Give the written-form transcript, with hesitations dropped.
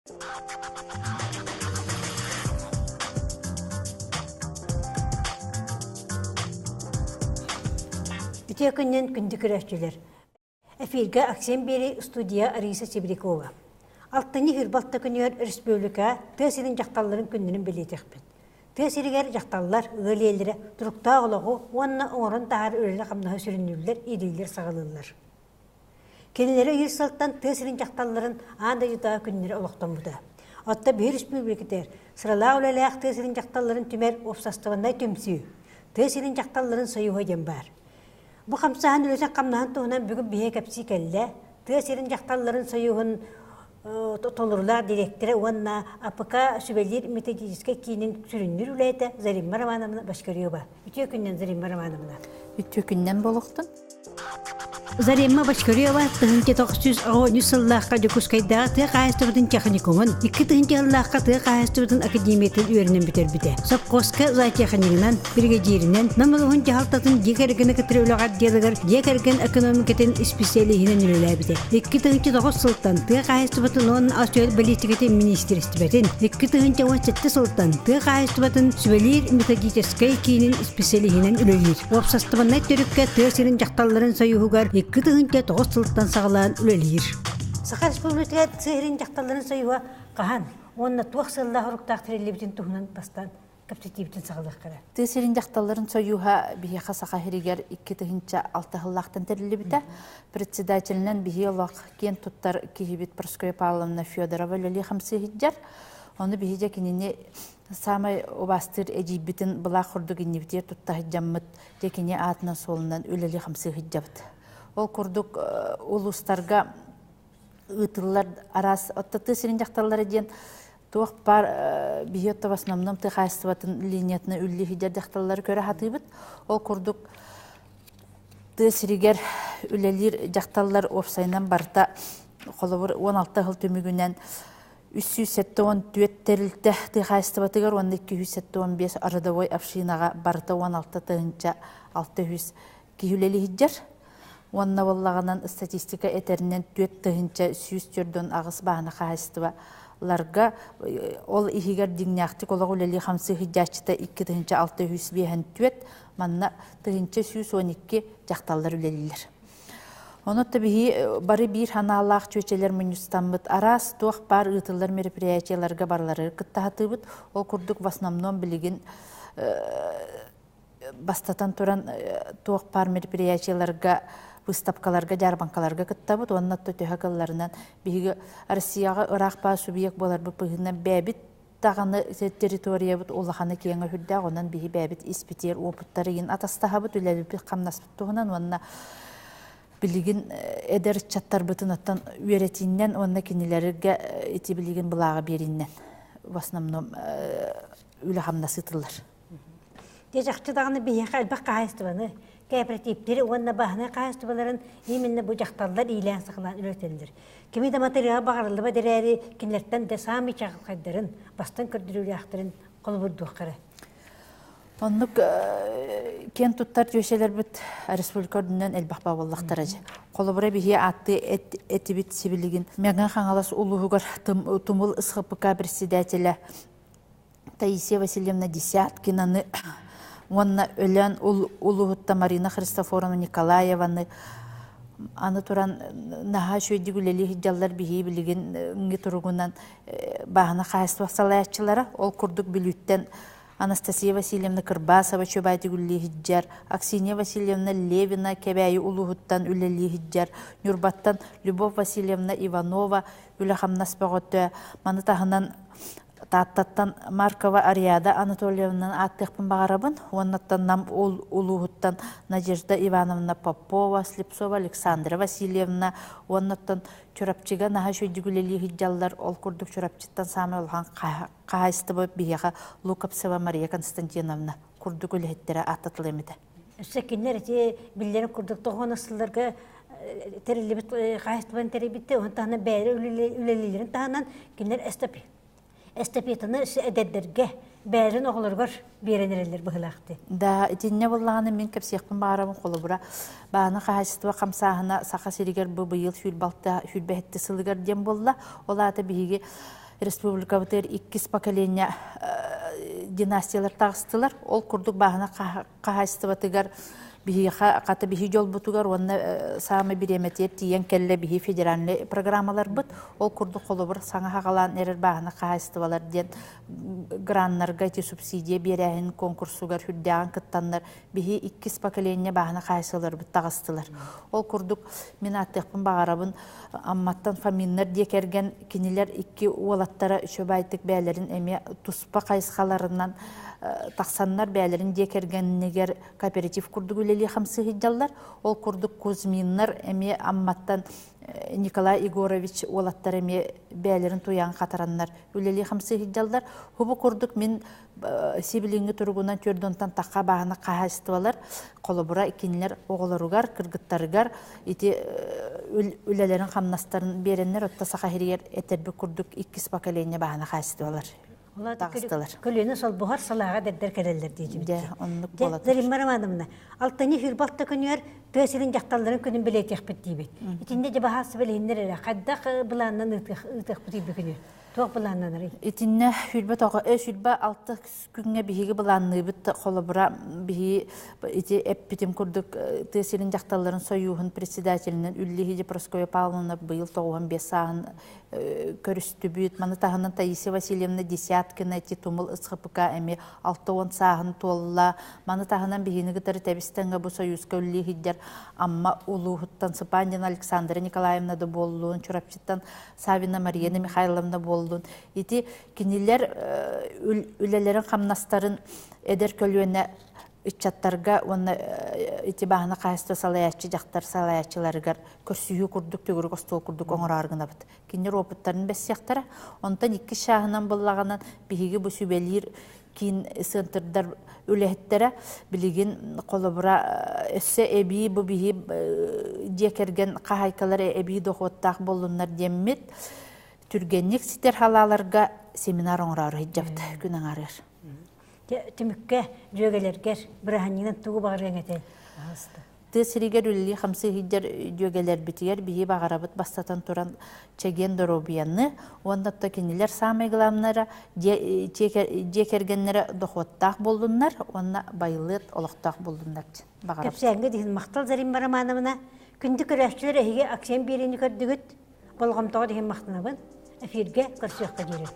Үтүө күннэн күндү көрөөччүлэр! Эфиргэ Аксен биэрии студия Ариса Сибирякова. Алтынньы хирбалта күнүгэр республика тыа сирин дьахталларын күннэрин бэлиэтиэхпит. Тыа сиригэр дьахталлар ыал ийэлэрэ туруктаах олоҕу уонна оҥорон таһаар үлэни-хамнаһы сүрүннүүллэр, иилииллэр-саҕалыыллар. Кинилэри ыйыр сылтан тыа сирин дьахталларын аан дойдутааҕы күннэрэ олохтоммута. Оттон биһи республикатыгар сыралаах үлэлээх тыа сирин дьахталларын түмэр уопсастыбаннай түмсүү, тыа сирин дьахталларын союһа диэн баар. Бу хамсааһын үлэтин-хамнаһын туһунан бүгүн биһиги кэпсии кэллэ. Тыа сирин дьахталларын союһун толорулаах дириэктэрэ уонна АПК сүбэлиир методическай киинин сүрүннүүр үлэһитэ Заримма Романовна Бочкарева. Үтүө күннэн, Заримма Романовна. Үтүө күннэн буолуохтун. Заремма Бочкарева 1993 сыллаахха Дьокуускайдааҕы тыа хаһаайыстыбатын техникумун, 2000 сыллаахха тыа хаһаайыстыбатын академиятын үөрэнэн бүтэрбитэ. Сопхуоска зоотехнигынан, биригэдьииринэн, Нам улууһун дьаһалтатын дьиэ кэргэни кытары үлэҕэ отделыгар дьиэ кэргэн экономикатын исписэлииһинэн үлэлээбитэ. 2009 сылтан тыа хаһаайыстыбатын уонна ас-үөл бэлиитикэтин министиэристибэтин, 2017 сылтан тыа хаһаайыстыбатын сүбэлиир методическай киинин исписэлииһинэн үлэлиир. Уопсастыбаннай төрүккэ тыа сирин дьахталларын союһугар 2009 сылтан саҕалаан үлэлиир. Саха Республикатыгар тыа сирин дьахталларын союһа хаһан уонна туох сыаллаах-соруктаах тэриллибитин туһунан бастаан кэпсэтиибитин саҕалыахха. Тыа сирин дьахталларын союһа биһиэхэ Саха сиригэр 2006 сыллаахтан тэриллибитэ. Председателинэн биһи олох киэн туттар киһибит Прасковья Павловна Федорова үлэлии хамсыы сылдьар. Ону биһи дьэ кинини саамай убаастыыр эдьиийбитин былаах курдук иннибитигэр тутта сылдьаммыт дьэ кини аатынан суолунан үлэлии хамсыы сылдьабыт. Ол курдук улуустарга ыытыллар араас отто тыа сирин дьахталлара диэн туох баар биһи отто в основном тыа хаһаайыстыбатын линиятына үллүү сылдьар дьахталлары көрө сатыыбыт. Ол курдук тыа сиригэр үлэлиир дьахталлар уопсайынан барыта холобур 16 сыл түмүгүнэн 374 тэрилтэ тыа хаһаайыстыбатыгар уонна 275 родовой общинаҕа барыта 16 тыһыынча 600 киһи үлэлии сылдьар. Уонна буоллаҕынан статистика этэринэн 4148 бааһына хаһаайыстыбаларга ол иһигэр дьиҥнээхтик олох үлэлии хамсыы сылдьааччыта 2654, манна 1112 дьахталлар үлэлииллэр. Онон биһи бары биир санаалаах чүөчэлэр мунньустаммыт араас туох баар ыытыллар мероприятиеларга барылары кыттаһатыыбыт. Ол курдук в основном билигин бастатан туран туох баар мероприятиеларга, выставкаларга, дьаарбаҥкаларга кыттабыт уонна төһө кылларынан биһиги Россияҕа ыраах баар субъект буоларбыт быһыытынан бэйэбит даҕаны территориябыт улахана киэҥэ сүрдээх, онон биһи бэйэбит испитиэр уопуттарыйын атастаһабыт, үлэлэбит хамнаспыт туһунан уонна билигин эдэр ыччаттарбытын оттон үөрэтииннэн уонна кинилэргэ ити билигин былааҕы биэрииннэн в основном үлэ-хамнас ыытыллар. Дьэ чахчы даҕаны биһиэхэ элбэх хаһаайыстыбаны, кооперативтэри уонна бааһынай хаһаайыстыбаларын именно бу дьахталлар иилээн-саҕалаан үлэтэллэр. Кими да матырыйаал баҕарыллыбат эрээри, кинилэртэн да саамай чаҕылхайдарын, бастыҥ көрдөрүүлээхтэрин холобурдуохха эрэ. Оннук киэн туттар түөсэлэрбит республика үрдүнэн элбэх буоллахтара дьэ. Холобура биһи ааттыы этибит сибилигин Мэҥэ Хаҥалас улууһугар Тумул СХПК председателэ Таисия Васильевна Десяткинаны уонна Өлөөн улууһуттан Марина Христофоровна Николаеваны аны туран наһаа үчүгэйдик үлэлии сылдьаллар биһии билигин туругунан бааһына хаһаайыстыба салайааччылара ол курдук Бүлүүттэн Анастасия Васильевна Кырбасова чубаайдык үлэлии сылдьар, Аксинья Васильевна Левина Кэбээйи улууһуттан үлэлии сылдьар, Ньурбаттан Любовь Васильевна Иванова үлэ-хамнас бөҕөтө, маны таһынан Тааттаттан Маркова Ариада Анатольевнаны ааттыахпын баҕарабын. Уоннаттан Нам улууһуттан Надежда Ивановна Попова, Слепцова Александра Васильевна, уоннаттан Чурапчыга наһаа үчүгэйдик үлэлии сылдьаллар. Ол курдук Чурапчыттан саамай улахан хаһаайыстыба биһиэхэ Лукопцева Мария Константиновна курдук үлэһиттэрэ ааттатылыам этэ. Өссө кинилэр ити биллэрин курдук тоҕуона сылларга тэриллибит хаһаайыстыбаны тэрийбиттэр, онон таһынан бэйэлэрэ үлэлииллэрин таһынан кинилэр эстафетаны эдэрдэргэ бэйэлэрин оҕолоругар биэрэн эрэллэр быһыылаахтыы. Да, итиннэ буоллаҕына мин кэпсиэхпин баҕарабын холобура бааны хаһаайыстыба хамсааһына Саха сиригэр бу быйыл 26 сүүрбэ сылыгар диэн буолла. Ол аата биһиги. Республикабытыгар иккис поколение династиялар таҕыстылар. Ол курдук бааһына хаһаайыстыбатыгар биһиэхэ хата биһи дьолбутугар уонна саамай бириэмэтигэр тиийэн кэллэ биһи федеральнай программаларбыт. Ол курдук холобур саҥа хаҕалаан эрэр бааһына хаһаайыстыбалар диэн граннарга ити субсидия биэрээһин конкурсугар үрдээҕин кыттаннар биһи иккис поколение бааһына хаһаайыстыбаларбыт таҕыстылар. Ол курдук мин ааттыахпын баҕарабын Амматтан Фоминнар диэ кэргэн кинилэр икки уолаттара үчүгэйдик бэйэлэрин эмиэ туспа хайысхаларынан тахсаннар бэйэлэрин дьиэ кэргэннигэр кооператив курдук үлэлии хамсыы сылдьаллар. Ол курдук Кузьминнар эмиэ Амматтан Николай Егорович уолаттар эмиэ бэйэлэрин туйаан хатараннар үлэлии хамсыы сылдьаллар. Хубу курдук мин сибилиҥҥи туругунан түөрдонтон тахха бааһына хаһаайыстыбалар холобура кинилэр оҕолоругар, кыргыттарыгар ити үлэлэрин хамнастарын биэрэннэр отто саха сиригэр этэрбит курдук иккис поколение бааһына хаһаайыстыбалар таҕыстылар. Көлүөнэ солбуһар салааҕа эдэрдэр кэлэллэр диэчибит. Дьэ, оннук буола Заримма Романовна, алтынньы сүүрбэ күнүгэр тыа сирин дьахталларын күнүн бэлиэтиэхпит диибит. Итиннэ дьэ баһаас билиһиннэр эрэ хайдах былааннан ыытыахпыт бүгүнү? Туох былааннанарый? Итиннэ 26 күҥҥэ биһиги былаанныыбыт холобура биһи ити эппитим курдук тыа сирин дьахталларын сойууһун председателинэн Үллиһиди Прасковья Павловна быйыл 95 сааһын көрүстүбүт. Маны таһынан Таисия Васильевна Десяткина ити тумул СХПК эмиэ 60 сааһын туолла. Маны таһынан биһини кытары тэбис-тэҥҥэ бу сойууска үллиһиддэр Амма улууһуттан Сыпандина Александра Николаевна да буоллун, Чурапчыттан Савина Марияна Михайловна буоллун. Ити кинилэр үлэлэрин хамнастарын эдэр көлүөнэ ыччаттарга уонна ити бааһына хаһаайыстыба салайааччы дьахтар салайааччыларыгар көрсүһүү курдук төгүрүк остуол курдук оҥороору гынабыт. Кинилэр уопуттарын бэссиэхтэрэ. Онтон иккис чааһынан буллаҕынан биһиги бу сүбэлиир киин центрдар үлэһиттэрэ билигин холобура өссө эбии бу биһи дьиэ кэргэн хаһаайкалара эбии дохуоттаах буоллуннар диэммит түргэнник ситэр халааларга семинар оҥороору сылдьабыт күн аҥаарыгар. Түмүккэ дьүөгэлэргэр бырааһынньыгынан тугу баҕарыаҥ этэй? Тыа сиригэр үлэлии-хамсыы сылдьар дьүөгэлэрбитигэр биһи баҕарабыт бастатан туран чэгиэн доруобуйаны уонна то кинилэр саамай главнара дьиэ кэргэннэрэ дохуоттаах буоллуннар уонна байылыат олохтоох буоллуннар баҕарабыт. Кэпсээҥҥэ диһин махтал Зарим Романовна. Күндү көрөөччүлэр эһиги акциям биэриини көрдүгүт. Болҕомтоҕо диһин махтанабын. Эфиргэ көрсүөххэ диэри.